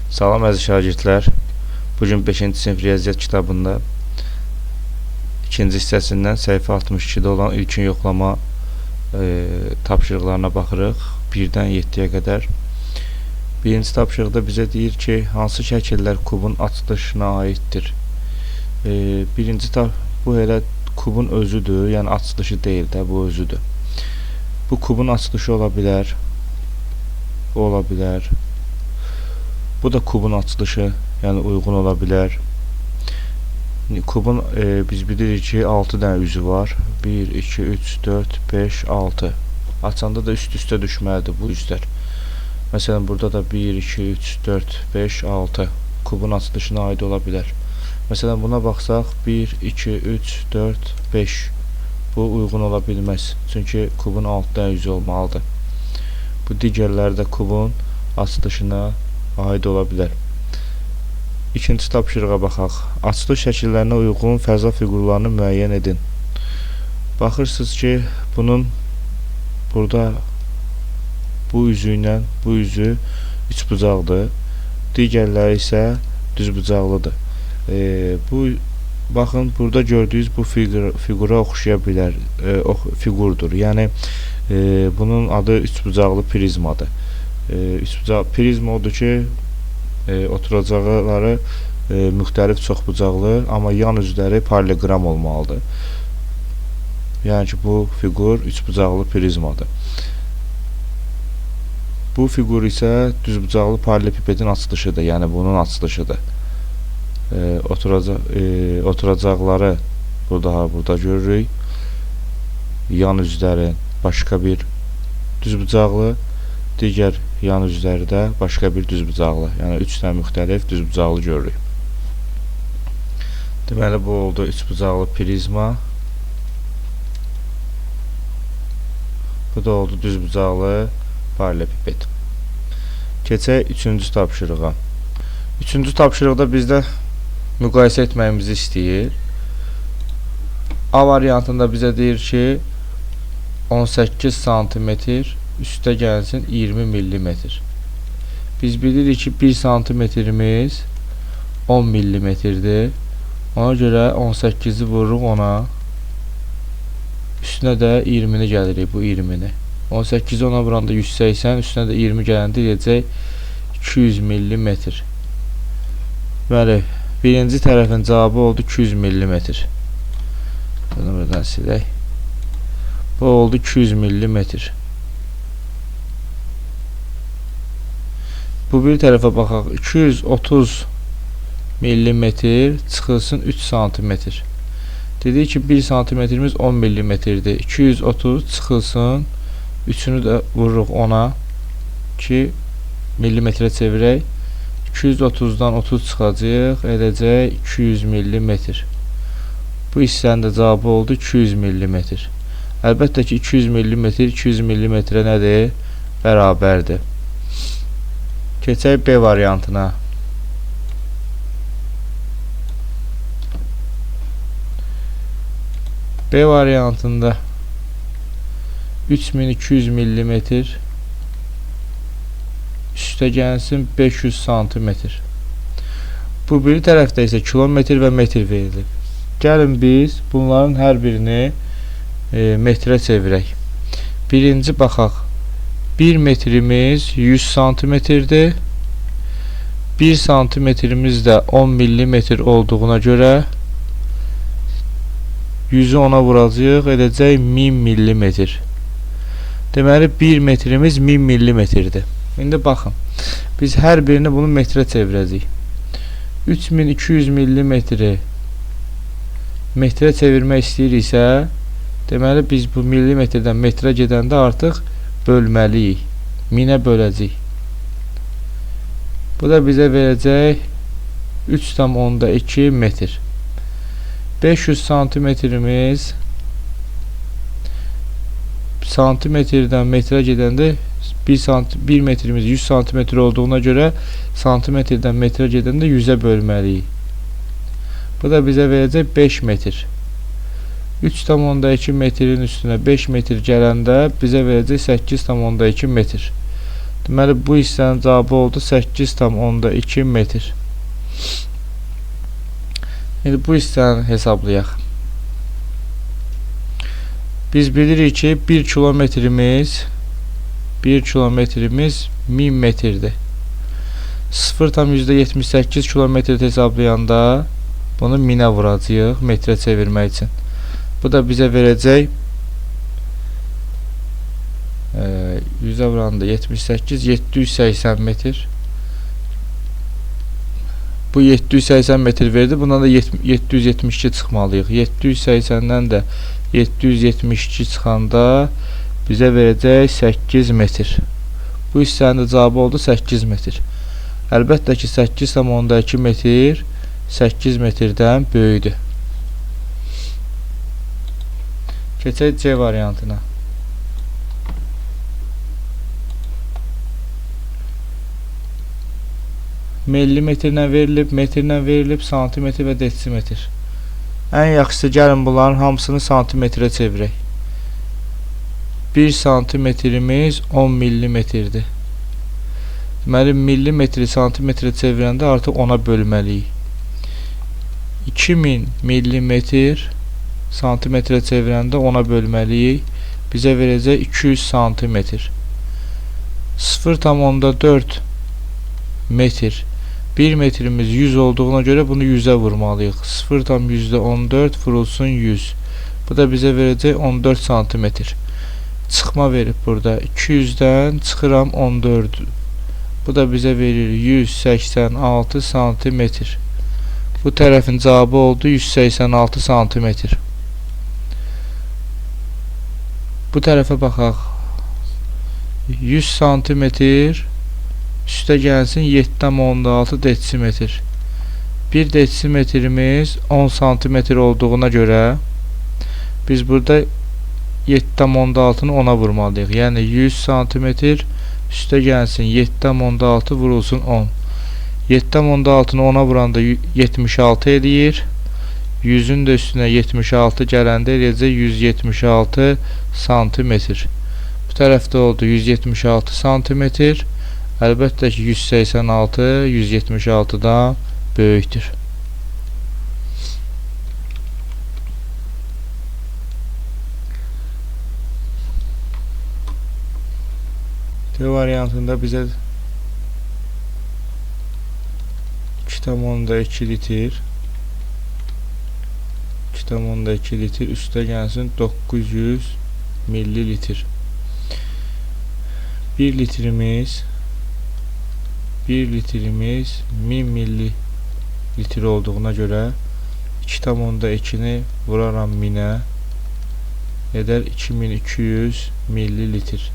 Salam əziz şagirdlər. Bugün 5-ci sinif riyaziyyat kitabında ikinci hissəsindən səhifə 62-də olan ilkin yoxlama tapşırıqlarına baxırıq. 1-dən 7-yə qədər. Birinci tapşırıqda bizə deyir ki, hansı şəkillər kubun açılışına aiddir? Birinci bu elə kubun özüdür, yəni açılışı deyil də, bu özüdür. Bu kubun açılışı ola bilər. Bu ola bilər. Bu da kubun açılışı, yəni uyğun ola bilər. Kubun biz bilirik ki, 6 dənə üzü var. 1, 2, 3, 4, 5, 6. Açanda da üst-üstə düşməlidir bu üzlər. Məsələn, burada da 1, 2, 3, 4, 5, 6 kubun açılışına aid ola bilər. Məsələn, buna baxsaq 1, 2, 3, 4, 5. Bu uyğun ola bilməz. Çünki kubun 6 dənə üzü olmalıdır. Bu digərləri də kubun açılışına aid ola bilər. İkinci tapşırığa baxaq. Açılış şəkillərinə uyğun fəza fiqurlarını müəyyən edin. Baxırsınız ki, bunun burada bu üzü ilə bu üzü üçbucaqdır. Digərləri isə düzbucaqlıdır. Bu baxın, burada gördüyünüz bu fiqura oxşaya bilər, fiqurdur. Yəni bunun adı üçbucaqlı prizmadır. Üçbucaq prizma odur ki, oturacaqları müxtəlif çoxbucaqlı, amma yan üzləri paralleloqram olmalıdır. Yəni ki, bu fiqur üçbucaqlı prizmadır. Bu fiqur isə düzbucaqlı parallelepipedin açılışıdır, yəni bunun açılışıdır. Oturacaqları burada görürük. Yan üzləri başqa bir düzbucaqlı, digər yan üzləri də başqa bir düzbucaqlı. Yəni 3 dənə müxtəlif düzbucaqlı görürük. Deməli, bu oldu üçbucaqlı prizma. Bu da oldu düzbucaqlı parallelepiped. Keçək üçüncü tapşırığa. Üçüncü tapşırıqda bizdə müqayisə etməyimizi istəyir. A variantında bizə deyir ki, 18 santimetr üstə gəlsin 20 millimetr. Biz bilirik ki, 1 santimetrimiz 10 millimetrdir. Ona görə 18-i vururuq ona. Üstünə də 20-ni gəlirik, bu 20-ni. 18-i ona vuranda 180, üstünə də 20 gələndə eləyəcək 200 millimetr. Bəli, birinci tərəfin cavabı oldu 200 millimetr. Bunu buradan silək. Bu oldu 200 millimetr. Bu bir tərəfə baxaq. 230 millimetr çıxılsın 3 santimetr. Dedik ki, 1 santimetrimiz 10 millimetrdir. 230 çıxılsın 3-ünü də vururuq ona ki, millimetrə çevirək. 230-dan 30 çıxacaq, edəcək 200 millimetr. Bu hissənin də cavabı oldu 200 millimetr. Əlbəttə ki, 200 millimetr 200 millimetrə nədir? Bərabərdir. Keçək B variantına. B variantında 3200 millimetr üstə gəlsin 500 santimetr. Bu biri tərəfdə isə kilometr və metr verilib. Gəlin biz bunların hər birini metrə çevirək. Birinci baxaq. 1 metrimiz 100 santimetrdir. 1 santimetrimiz də 10 millimetr olduğuna görə 100-ü ona vuracağıq, edəcək 1000 millimetr. Deməli, 1 metrimiz 1000 millimetrdir. İndi baxın, biz hər birini bunu metrə çevirəcəyik. 3200 millimetri metrə çevirmək istəyiriksə, deməli, biz bu millimetrdən metrə gedəndə artıq bölməliyik. 1000-ə böləcəyik. Bu da bizə verəcək 3,2 metr. 500 santimetrimiz santimetrdən metrə gedəndə 1 metrimiz 100 santimetr olduğuna görə santimetrdən metrə gedəndə 100-ə bölməliyik. Bu da bizə verəcək 5 metr. 3,2 metrin üstünə 5 metr gələndə bizə verəcək 8,2 metr. Deməli, bu hissənin cavabı oldu 8,2 metr. İndi bu hissəni hesablayaq. Biz bilirik ki, 1 kilometrimiz 1000 metrdir. 0,78 kilometr hesablayanda bunu 1000-ə vuracağıq metrə çevirmək üçün. Bu da bizə verəcək 100-ə vuranda 78, 780 metr. Bu 780 metr verdi. Bundan da 772 çıxmalıyıq. 780-dən də 772 çıxanda bizə verəcək 8 metr. Bu hissənin də cavabı oldu 8 metr. Əlbəttə ki, 8,2 metr 8 metrdən böyükdür. Keçək C variantına. Millimetrlə verilib, metrlə verilib, santimetr və desimetr. Ən yaxşısı gəlin bunların hamısını santimetrə çevirək. 1 santimetrimiz 10 millimetrdir. Deməli, millimetri santimetrə çevirəndə artıq 10-a bölməliyik. 2000 millimetr santimetrə çevirəndə 10-a bölməliyik. Bizə verəcək 200 santimetr. 0,4 metr. 1 metrimiz 100 olduğuna görə bunu 100-ə vurmalıyıq. 0,14 vurulsun 100. Bu da bizə verəcək 14 santimetr. Çıxma verib burada. 200-dən çıxıram 14. Bu da bizə verir 186 santimetr. Bu tərəfin cavabı oldu 186 santimetr. Bu tərəfə baxaq. 100 santimetr üstə gəlsin 7,6 desimetr. 1 desimetrimiz 10 santimetr olduğuna görə biz burada 7,6-nı 10-a vurmalıyıq. Yəni 100 santimetr üstə gəlsin 7,6 vurulsun 10. 7,6-nı 10-a vuranda 76 eləyir. 100-ün də üstünə 76 gələndə eləyəcək 176 santimetr. Bu tərəfdə oldu 176 santimetr. Əlbəttə ki, 186 176-dan böyükdür. D variantında bizə 2,2 litr 2,2 litr üstə gəlsin 900 millilitr. 1 litrimiz 1000 millilitr olduğuna görə 2,2-ni vuraram 1000-ə, edər 2200 millilitr.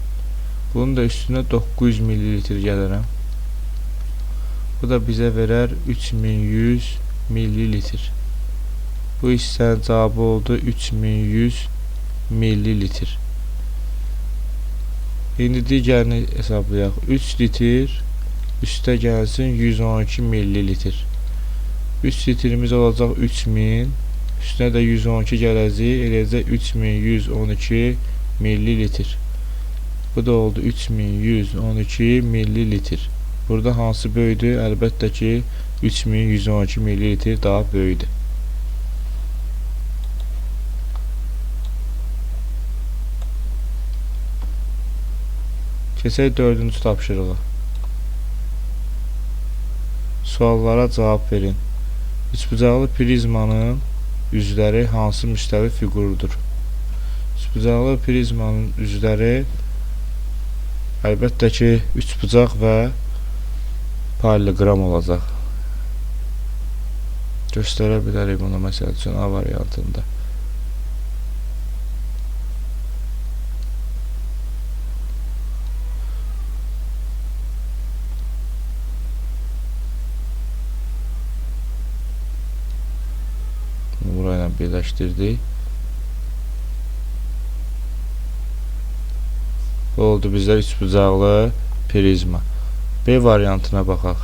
Bunun da üstünə 900 millilitr gələrəm. Bu da bizə verər 3100 millilitr. Bu hissənin cavabı oldu 3100 millilitr. İndi digərini hesablayaq. 3 litr üstə gəlsin 112 millilitr. 3 litrimiz olacaq 3000, üstünə də 112 gələcək, eləyəcək 3112 millilitr. Bu da oldu 3112 millilitr. Burada hansı böyüdü? Əlbəttə ki, 3112 millilitr daha böyüdü. Keçək 4-cü tapşırığa. Suallara cavab verin. Üçbucaqlı prizmanın üzləri hansı müstəvi fiqurudur? Üçbucaqlı prizmanın üzləri əlbəttə ki, üçbucaq və paralleloqram olacaq. Göstərə bilərik bunu məsəl üçün A variantında. Bunu burayla birləşdirdik. Bu oldu bizə üçbucaqlı prizma. B variantına baxaq.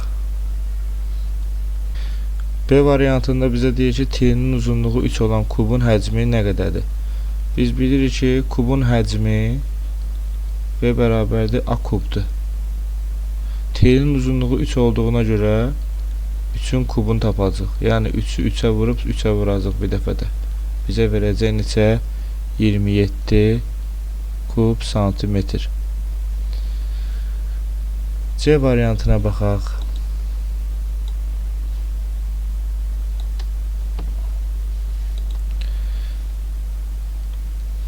B variantında bizə deyir ki, tirinin uzunluğu 3 olan kubun həcmi nə qədərdir? Biz bilirik ki, kubun həcmi B bərabərdir A kubdur. Telin uzunluğu 3 olduğuna görə 3-ün kubunu tapacaq. Yəni 3-ü 3-ə vurub 3-ə vuracaq bir dəfə də. Bizə verəcək neçə? 27 kub santimetr. C variantına baxaq.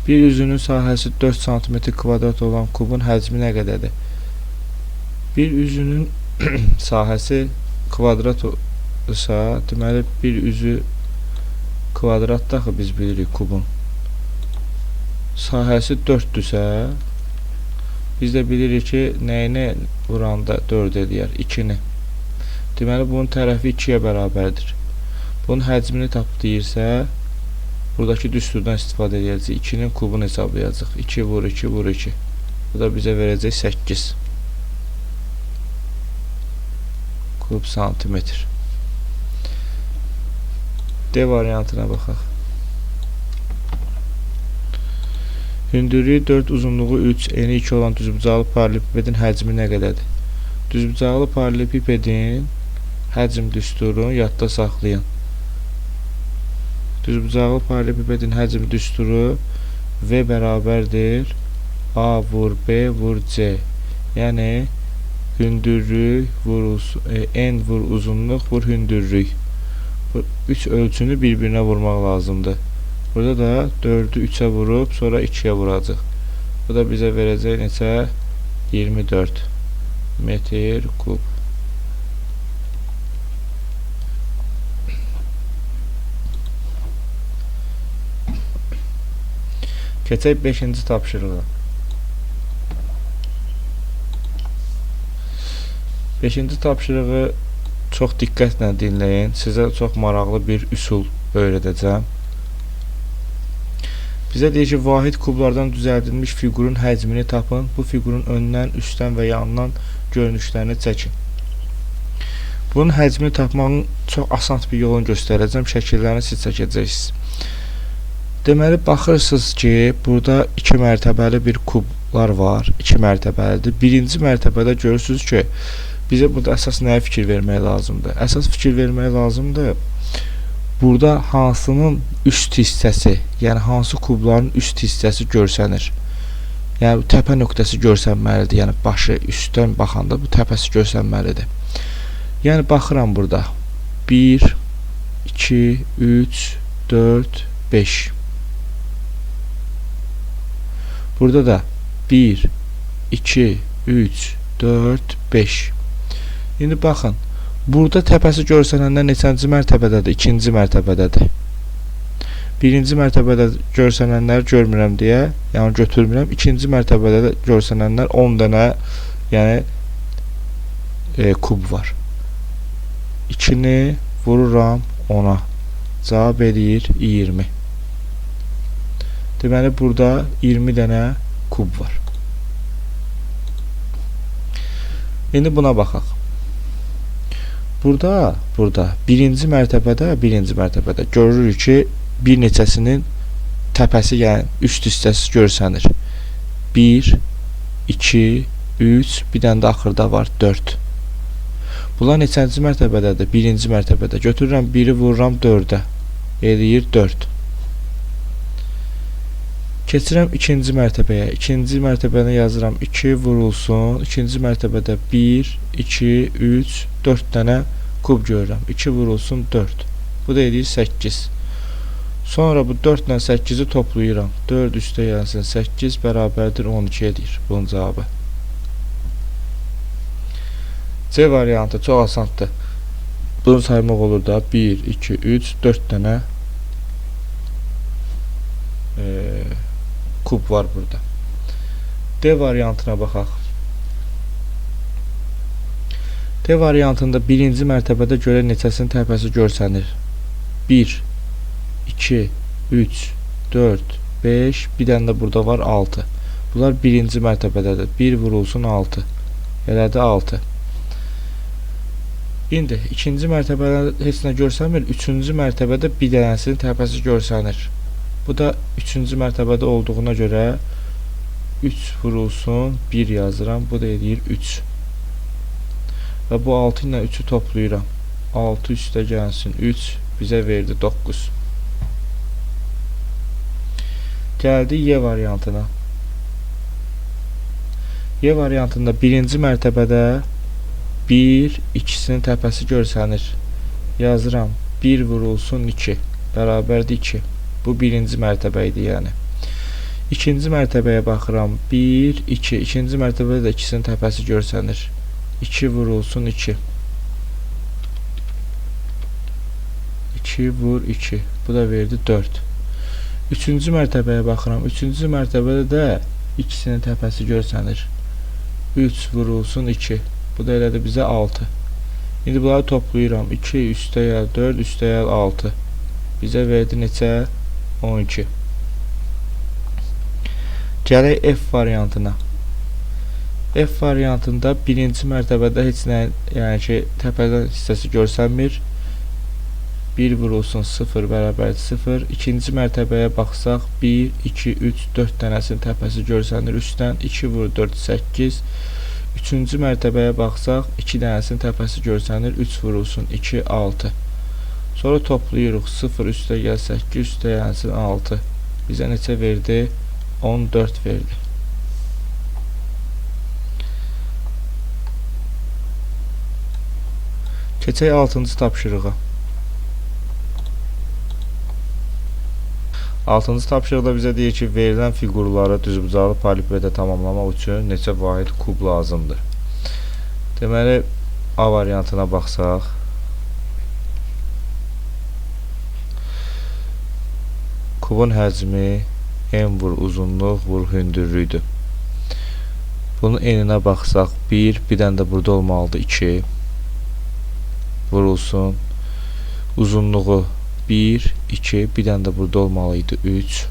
Bir üzünün sahəsi 4 sm kvadrat olan kubun həcmi nə qədərdir? Bir üzünün sahəsi kvadrat olsa, deməli bir üzü kvadratdır axı biz bilirik kubun. Sahəsi 4-dürsə, biz də bilirik ki, nəyini vuranda 4 eləyər? 2-ni. Deməli, bunun tərəfi 2-yə bərabərdir. Bunun həcmini tap deyirsə, buradakı düsturdan istifadə edəcəyik. 2-nin kubunu hesablayacaq. 2 vur 2 vur 2. Bu da bizə verəcək 8 kub santimetr. D variantına baxaq. Hündürlüyü 4, uzunluğu 3, eni 2 olan düzbucaqlı paralelipipedin həcmi nə qədərdir? Düzbucaqlı paralelipipedin həcm düsturunu yadda saxlayın. Düzbucaqlı paralelipipedin həcm düsturu V bərabərdir A vur B vur C. Yəni hündürlük vurulsun, N vur uzunluq vur hündürlük. Bu 3 ölçünü bir-birinə vurmaq lazımdır. Burada da 4-ü 3-ə vurub, sonra 2-yə vuracaq. Bu da bizə verəcək neçə? 24 metr kub. Keçək 5-ci tapşırığa. 5-ci tapşırığı çox diqqətlə dinləyin. Sizə çox maraqlı bir üsul öyrədəcəm. Bizə deyir ki, vahid kublardan düzəldilmiş fiqurun həcmini tapın. Bu fiqurun öndən, üstdən və yandan görünüşlərini çəkin. Bunun həcmini tapmağın çox asan bir yolunu göstərəcəm. Şəkillərini siz çəkəcəksiniz. Deməli, baxırsınız ki, burada 2 mərtəbəli bir kublar var. 2 mərtəbəlidir. Birinci mərtəbədə görürsünüz ki, bizə burada əsas nəyə fikir vermək lazımdır? Əsas fikir vermək lazımdır. Burada hansının üst hissəsi, yəni hansı kubların üst hissəsi görsənir. Yəni təpə nöqtəsi görsənməlidir. Yəni başı üstdən baxanda bu təpəsi görsənməlidir. Yəni baxıram burada. 1, 2, 3, 4, 5. Burada da 1, 2, 3, 4, 5. İndi baxın. Burada təpəsi görsənəndə neçənci mərtəbədədir? 2-ci mərtəbədədir. 1-ci mərtəbədə görsənənləri görmürəm deyə, yəni götürmürəm. 2-ci mərtəbədə də görsənənlər 10 dənə, yəni kub var. 2-ni vururam 10-a. Cavab eləyir 20. Deməli, burada 20 dənə kub var. İndi buna baxaq. Burada birinci mərtəbədə görürük ki, bir neçəsinin təpəsi, yəni üst hissəsi görsənir. 1, 2, 3, bir dənə də axırda var 4. Bunlar neçənci mərtəbədədir? Birinci mərtəbədə. Götürürəm 1-i vururam 4-ə. Eləyir 4. Keçirəm ikinci mərtəbəyə. İkinci mərtəbəni yazıram 2 vurulsun. İkinci mərtəbədə 1, 2, 3, 4 dənə kub görürəm. 2 vurulsun 4. Bu da eləyir 8. Sonra bu 4 ilə 8-i toplayıram. 4 üstə gəlsin 8 bərabərdir 12 eləyir bunun cavabı. C variantı çox asandır. Bunu saymaq olur da 1, 2, 3, 4 dənə kub var burada. D variantına baxaq. D variantında birinci mərtəbədə görə neçəsinin təpəsi görsənir. 1, 2, 3, 4, 5, bir dənə də burada var 6. Bunlar birinci mərtəbədədir. 1 vurulsun 6. Elədir 6. İndi ikinci mərtəbədə heç nə görsənmir. Üçüncü mərtəbədə bir dənəsinin təpəsi görsənir. Bu da üçüncü mərtəbədə olduğuna görə 3 vurulsun 1 yazıram. Bu da eləyir 3. Və bu 6 ilə 3-ü toplayıram. 6 üstə gəlsin 3, bizə verdi 9. Gəldik Y variantına. Y variantında birinci mərtəbədə 1, ikisinin təpəsi görsənir. Yazıram, 1 vurulsun 2, bərabərdir 2. Bu birinci mərtəbə idi yəni. İkinci mərtəbəyə baxıram, 1, 2. İkinci mərtəbədə də ikisinin təpəsi görsənir. 2 vurulsun 2. 2 vur 2. Bu da verdi 4. Üçüncü mərtəbəyə baxıram. Üçüncü mərtəbədə də ikisinin təpəsi görsənir. 3 vurulsun 2. Bu da elədi bizə 6. İndi bunları toplayıram. 2 üstəgəl 4 üstəgəl 6. Bizə verdi neçə? 12. Gələk F variantına. F variantında birinci mərtəbədə heç nə, yəni ki, təpədən hissəsi görsənmir. 1 vurulsun 0 bərabərdir 0. İkinci mərtəbəyə baxsaq 1, 2, 3, 4 dənəsinin təpəsi görsənir üstdən. 2 vur 4, 8. Üçüncü mərtəbəyə baxsaq 2 dənəsinin təpəsi görsənir. 3 vurulsun 2, 6. Sonra toplayırıq. 0 üstə gəl 8, üstə gəlsin 6. Bizə neçə verdi? 14 verdi. Keçək 6-cı tapşırığa. 6-cı tapşırıqda bizə deyir ki, verilən fiqurları düzbucaqlı parallelepipeddə tamamlamaq üçün neçə vahid kub lazımdır? Deməli, A variantına baxsaq. Kubun həcmi en vur uzunluq vur hündürlükdür. Bunun eninə baxsaq 1, bir dənə də burada olmalıdır 2. Vurulsun. Uzunluğu 1, 2, bir dənə də burada olmalıydı 3.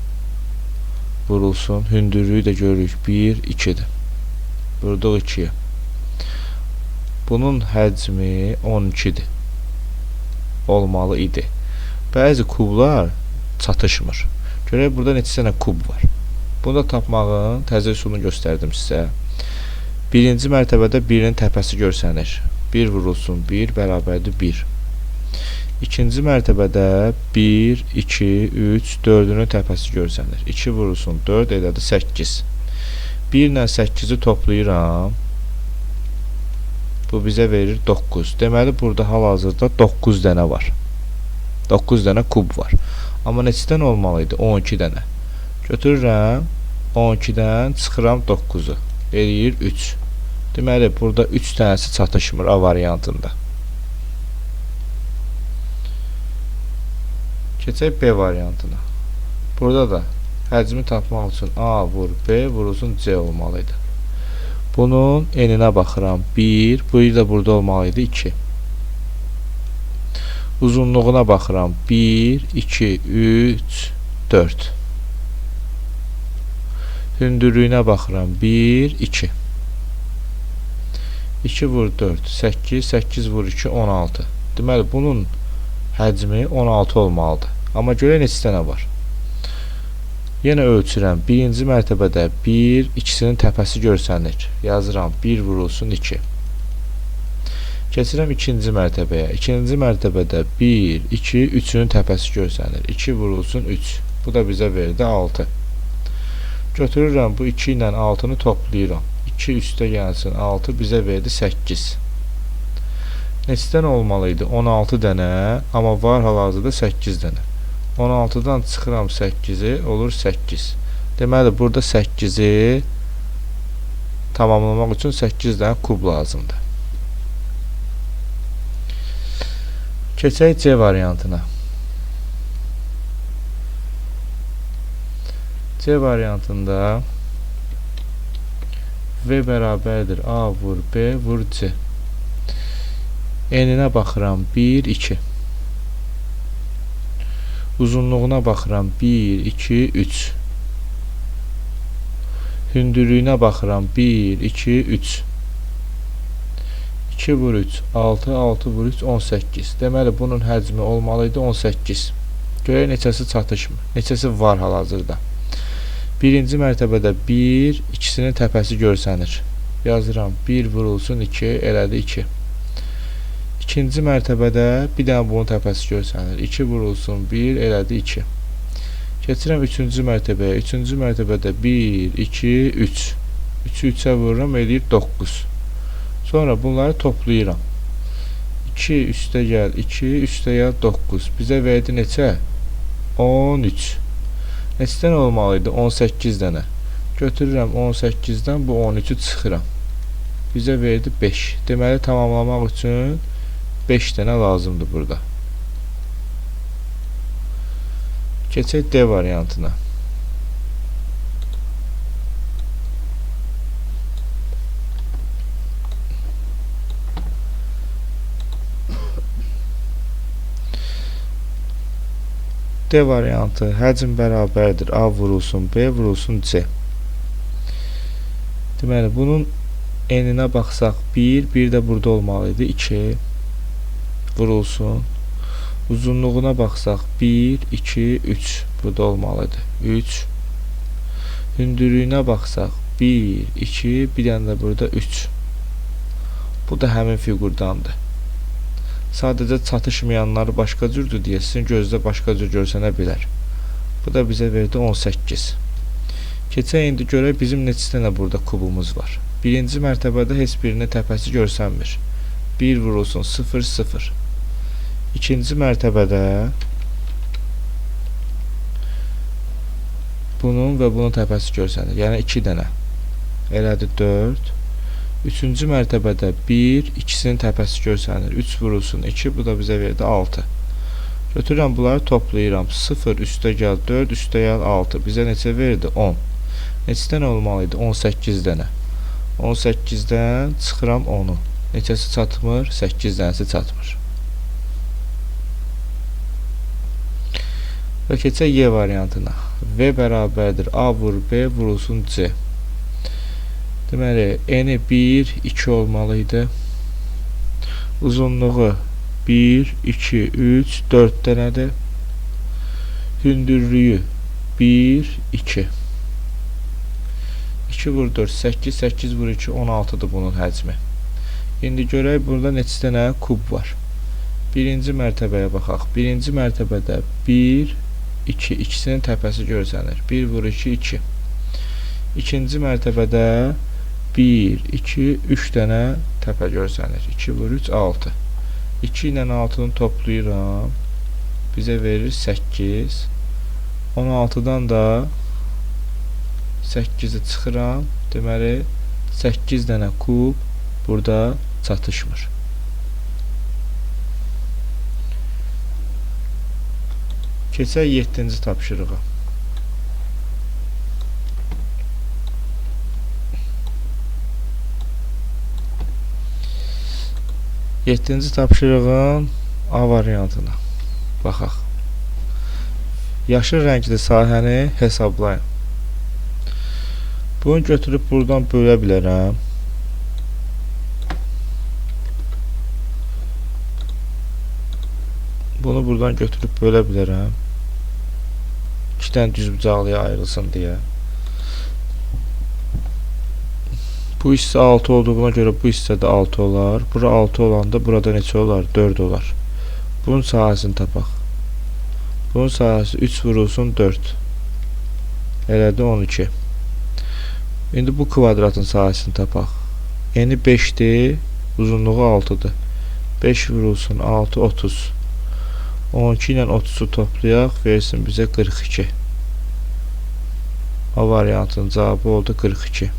Vurulsun. Hündürlüyü də görürük 1, 2-dir. Vurduq 2-yə. Bunun həcmi 12-dir. Olmalı idi. Bəzi kublar çatışmır. Görək burada neçə dənə kub var. Bunu da tapmağın təzə üsulunu göstərdim sizə. Birinci mərtəbədə birinin təpəsi görsənir. 1 vurulsun 1 bərabərdir 1. İkinci mərtəbədə 1, 2, 3, 4-ünün təpəsi görsənir. 2 vurulsun 4 elədi 8. 1 ilə 8-i toplayıram. Bu bizə verir 9. Deməli, burada hal-hazırda 9 dənə var. 9 dənə kub var. Amma neçə dənə olmalı idi? 12 dənə. Götürürəm, 12-dən çıxıram 9-u. Eləyir 3. Deməli, burada 3 dənəsi çatışmır A variantında. Keçək B variantına. Burada da həcmi tapmaq üçün A vur B vurulsun C olmalı idi. Bunun eninə baxıram. 1, bu də burada olmalı idi 2. Uzunluğuna baxıram. 1, 2, 3, 4. Hündürlüyünə baxıram. 1, 2. 2 vur 4, 8, 8 vur 2, 16. Deməli, bunun həcmi 16 olmalıdır. Amma görək neçə dənə var. Yenə ölçürəm. Birinci mərtəbədə 1, ikisinin təpəsi görsənir. Yazıram. 1 vurulsun 2. Keçirəm ikinci mərtəbəyə. İkinci mərtəbədə 1, 2, 3-ünün təpəsi görsənir. 2 vurulsun 3. Bu da bizə verdi 6. Götürürəm bu 2 ilə 6-nı toplayıram. 2 üstə gəlsin 6 bizə verdi 8. Neçə dənə olmalı idi? 16 dənə, amma var hal-hazırda 8 dənə. 16-dan çıxıram 8-i, olur 8. Deməli, burada 8-i tamamlamaq üçün 8 dənə kub lazımdır. Keçək C variantına. C variantında V bərabərdir A vur B vur C. Eninə baxıram 1, 2. Uzunluğuna baxıram 1, 2, 3. Hündürlüyünə baxıram 1, 2, 3. 2 vur 3, 6, 6 vur 3, 18. Deməli, bunun həcmi olmalı idi 18. Görək neçəsi çatışmır, neçəsi var hal-hazırda. Birinci mərtəbədə 1, ikisinin təpəsi görsənir. Yazıram, 1 vurulsun 2, elədi 2. İkinci mərtəbədə bir dənə bunun təpəsi görsənir. 2 vurulsun 1 elədi 2. Keçirəm üçüncü mərtəbəyə. Üçüncü mərtəbədə 1, 2, 3. 3-ü 3-ə vururam, eləyir 9. Sonra bunları toplayıram. 2 üstə gəl 2, üstə gəl 9. Bizə verdi neçə? 13. Neçə dənə olmalı idi? 18 dənə. Götürürəm 18-dən bu 13-ü çıxıram. Bizə verdi 5. Deməli, tamamlamaq üçün 5 dənə lazımdır burada. Keçək D variantına. D variantı həcm bərabərdir A vurulsun B vurulsun C. Deməli, bunun eninə baxsaq 1, 1 də burada olmalı idi, 2 vurulsun. Uzunluğuna baxsaq 1, 2, 3 burada olmalıdır, 3. Hündürlüyünə baxsaq 1, 2, bir dənə də burada 3. Bu da həmin fiqurdandır. Sadəcə çatışmayanları başqa cürdür deyə sizin gözdə başqa cür görsənə bilər. Bu da bizə verdi 18. Keçək indi görək bizim neçə dənə burada kubumuz var. Birinci mərtəbədə heç birinin təpəsi görsənmir. 1 vurulsun 0, 0. İkinci mərtəbədə bunun və bunun təpəsi görsənir. Yəni 2 dənə. Elədi 4. Üçüncü mərtəbədə 1, ikisinin təpəsi görsənir. 3 vurulsun 2, bu da bizə verdi 6. Götürürəm bunları toplayıram. 0 üstə gəl 4, üstə gəl 6. Bizə neçə verdi? 10. Neçə dənə olmalı idi? 18 dənə. 18-dən çıxıram 10-u. Neçəsi çatmır? 8 dənəsi çatmır. Və keçək Y variantına. V bərabərdir A vur B vurulsun C. Deməli, eni 1, 2 olmalı idi. Uzunluğu 1, 2, 3, 4 dənədir. Hündürlüyü 1, 2. 2 vur 4, 8, 8 vur 2, 16-dır bunun həcmi. İndi görək burada neçə dənə kub var. Birinci mərtəbəyə baxaq. Birinci mərtəbədə 1, 2, ikisinin təpəsi görsənir. 1 vur 2, 2. İkinci mərtəbədə 1, 2, 3 dənə təpə görsənir. 2 vur 3, 6. 2 ilə 6-nı toplayıram. Bizə verir 8. 16-dan da 8-i çıxıram. Deməli, 8 dənə kub burada çatışmır. Keçək 7-ci tapşırığa. Yeddinci tapşırığın A variantına baxaq. Yaşıl rəngli sahəni hesablayın. Bunu götürüb buradan bölə bilərəm. Bunu buradan götürüb bölə bilərəm. 2 dənə düzbucaqlıya ayrılsın deyə. Bu hissə 6 olduğuna görə bu hissə də 6 olar. Bura 6 olanda burada neçə olar? 4 olar. Bunun sahəsini tapaq. Bunun sahəsi 3 vurulsun 4. Elədi 12. İndi bu kvadratın sahəsini tapaq. Eni 5-dir, uzunluğu 6-dır. 5 vurulsun 6, 30. 12 ilə 30-u toplayaq, versin bizə 42. A variantının cavabı oldu 42.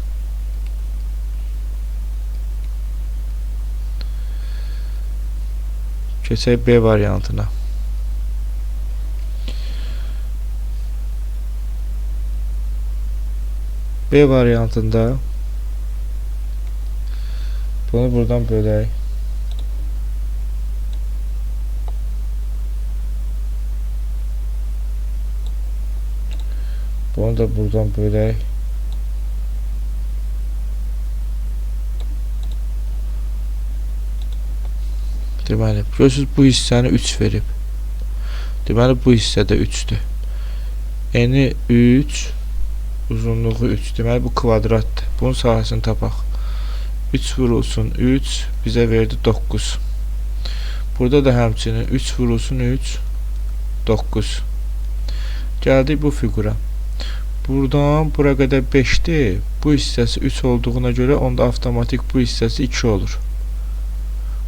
Keçək B variantına. B variantında bunu buradan bölək. Bunu da buradan bölək. Deməli, görürsünüz bu hissəni 3 verib. Deməli, bu hissə də 3-dür. Eni 3, uzunluğu 3. Deməli, bu kvadratdır. Bunun sahəsini tapaq. 3 vurulsun 3, bizə verdi 9. Burada da həmçinin 3 vurulsun 3, 9. Gəldik bu fiqura. Buradan bura qədər 5-dir. Bu hissəsi 3 olduğuna görə onda avtomatik bu hissəsi 2 olur.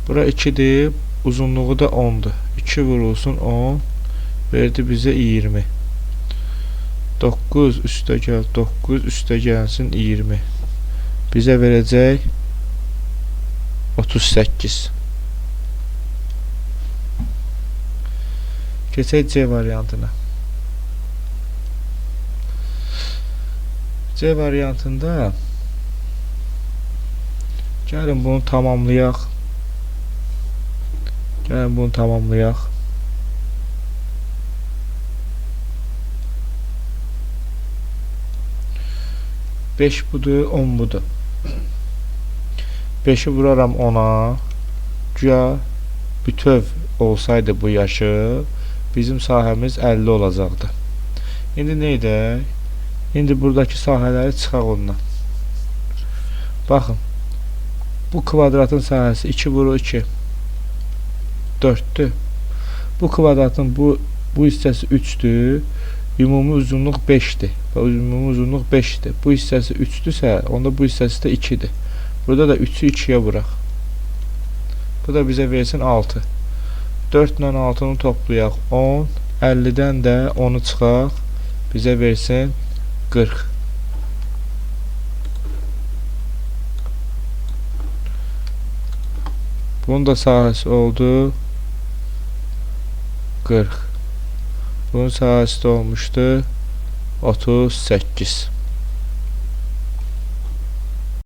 Bura 2-dir, uzunluğu da 10-dur. 2 vurulsun 10, verdi bizə 20. 9 üstə gəl, 9 üstə gəlsin 20. Bizə verəcək 38. Keçək C variantına. C variantında gəlin bunu tamamlayaq. Gəlin bunu tamamlayaq. 5 budur, 10 budur. 5-i vuraram 10-a. Güya bütöv olsaydı bu yaşı, bizim sahəmiz 50 olacaqdı. İndi nə edək? İndi buradakı sahələri çıxaq ondan. Baxın, bu kvadratın sahəsi 2 vurur 2, 4-dür. Bu kvadratın bu hissəsi 3-dür. Ümumi uzunluq 5-dir. Ümumi uzunluq 5-dir. Bu hissəsi 3-dürsə, onda bu hissəsi də 2-dir. Burada da 3-ü 2-yə vuraq. Bu da bizə versin 6. 4 ilə 6-nı toplayaq 10. 50-dən də 10-u çıxaq. Bizə versin 40. Bunun da sahəsi oldu 40. Bunun sahəsi də olmuşdu 38.